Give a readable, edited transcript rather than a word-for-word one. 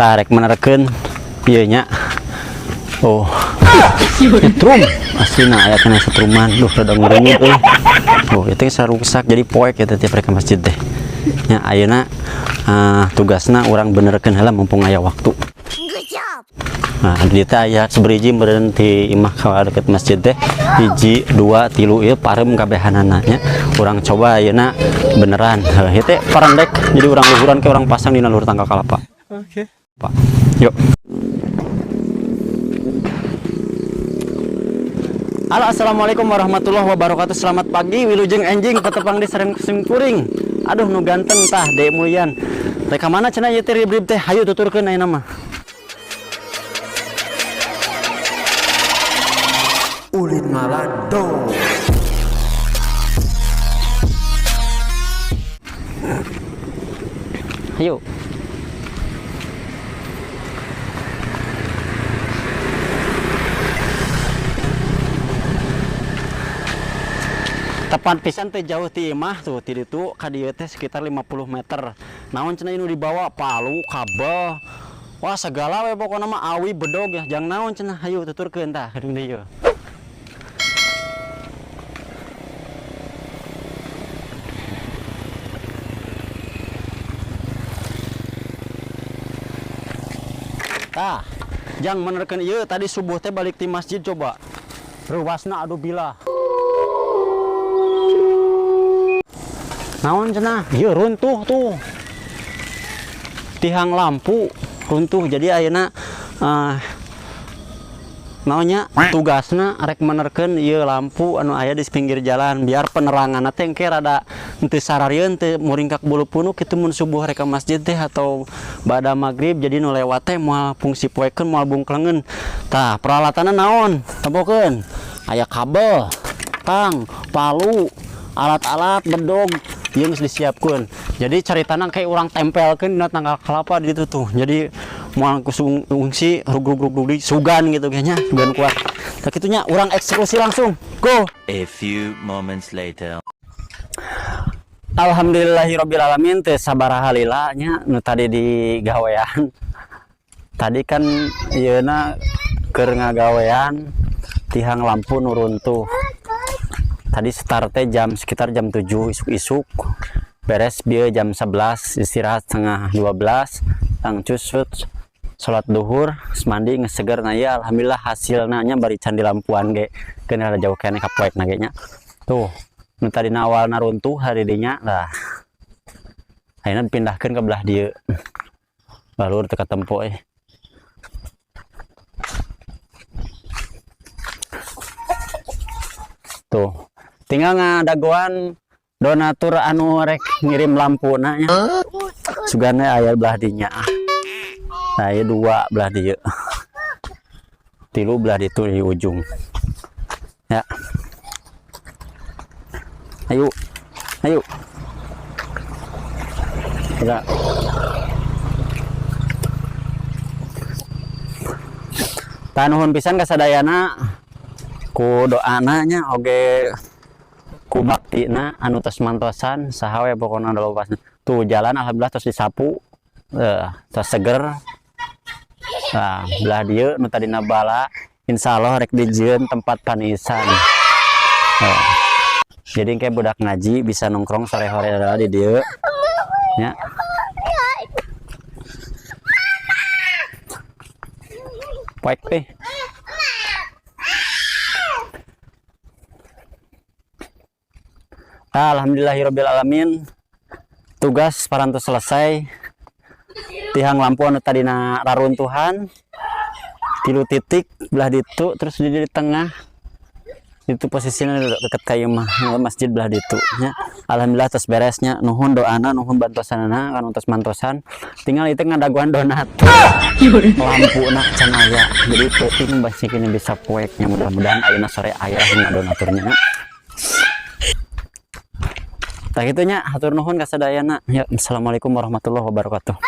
Tah, rek menerkeun ieu nya. Oh. Nyetrum. Aslina aya kena setruman. Duh, rada ngeureungeut euy. Oh, itu geus rusak jadi poek ya tiap rek ka masjid teh. Nya ayeuna tugasna urang benerkeun heula mumpung aya waktu. Good job. Nah, di teh aya seberiji meureun ti imah ka deket masjid teh. Hiji, dua, tilu ieu pareum kabehanana nya. Urang coba ayeuna beneran. Heuh, ieu teh parendek jadi urang luhuran ke urang pasang dina luhur tangkal kalapa. Oke. Pak. Yuk. Halo, assalamualaikum warahmatullahi wabarakatuh. Selamat pagi, wilujeng enjing, petepang di sareng simkuring. Aduh, nu ganteng tah, Dek Mulyan. Rek ka mana cenah ieu teh rib-rib teh? Hayu tuturkeun ayeuna mah. Ulin Ngalado. Hayu. Tepat pisan teh jauh ti imah tuh, ti ditu ka dieu teh sekitar 50 meter. Naon cenah nu dibawa? Palu, kabel. Wah, segala we pokona mah, awi, bedog ya. Jang naon cenah? Hayu tuturkeun tah ka dieu. Tah, jang menerkeun ieu tadi subuh teh balik ti masjid coba. Reuwasna aduh bilah. Naon cenah? Ieu runtuh tuh. Tiang lampu runtuh. Jadi ayeuna naonnya tugasna rek menerkeun ieu lampu anu aya di pinggir jalan biar peneranganna teh engke rada henteu sararieun, teu muringkak bulu punuk kitu mun subuh rek ka masjid teh atau bada maghrib, jadi nu lewat teh moal fungsi poekeun, moal bungklengeun. Tah, peralatanna naon? Tempokeun. Aya kabel, tang, palu, alat-alat bedog ieu geus disiapkeun. Jadi caritana kayak urang tempelkeun dina tangkal kelapa di ditu tuh. Jadi moal fungsi rug rug rug rug sugan gitu kayaknya, sugan kuat. Tah kitunya urang eksekusi langsung. Go. A few moments later. Alhamdulillahirabbil alamin, teh sabaraha lila nya nu tadi di gawean. Tadi kan ieuna keur ngagawean tihang lampu nu runtuh. Tadi start teh jam sekitar jam 7 isuk-isuk. Beres bieu jam 11, istirahat setengah 12, langcus salat duhur, mandi ngeseger. Nah ya alhamdulillah hasilna nya bari can dilampuan ge keun rada jauh keneh ka poek na ge nya. Tuh, nu tadi awalna runtuh hari dinya lah. Ayeuna dipindahkeun ke belah dieu. Balur teu katempo euy. Tuh, tinggal ngadagoan donatur anu rek ngirim lampuna nya. Sugana aya belah dinya. Nah, ieu dua belah dieu. Tilu belah ditu di ujung. Ya. Ayo. Ayo. Udah. Tah, nuhun pisan ka sadayana ku doana nya oge ku baktina anu tos mantosan saha we pokona loba. Tuh jalan alhamdulillah tos disapu, tos seger. Nah, belah dieu nu tadina bala insyaallah rek dijieun tempat panisan. Oh. Jadi kayak budak ngaji bisa nongkrong sore-hore di dieu nya. Poek teh. Alhamdulillahirabbil alamin. Tugas parantos selesai. Tihang lampu anu tadina raruntuhan tilu titik belah ditu, terus di tengah itu posisinya deket ka imah masjid belah ditu nya. Alhamdulillah tos beresnya. Nuhun doana, nuhun bantosanana kan tos mantosan. Tinggal itu ngadaguan donatur lampuna can aya, jadi peuting basi kini bisa poeknya. Mudah-mudahan ayeuna sore aya donaturnya. Tah kitu nya, hatur nuhun ka sadayana ya. Assalamualaikum warahmatullahi wabarakatuh.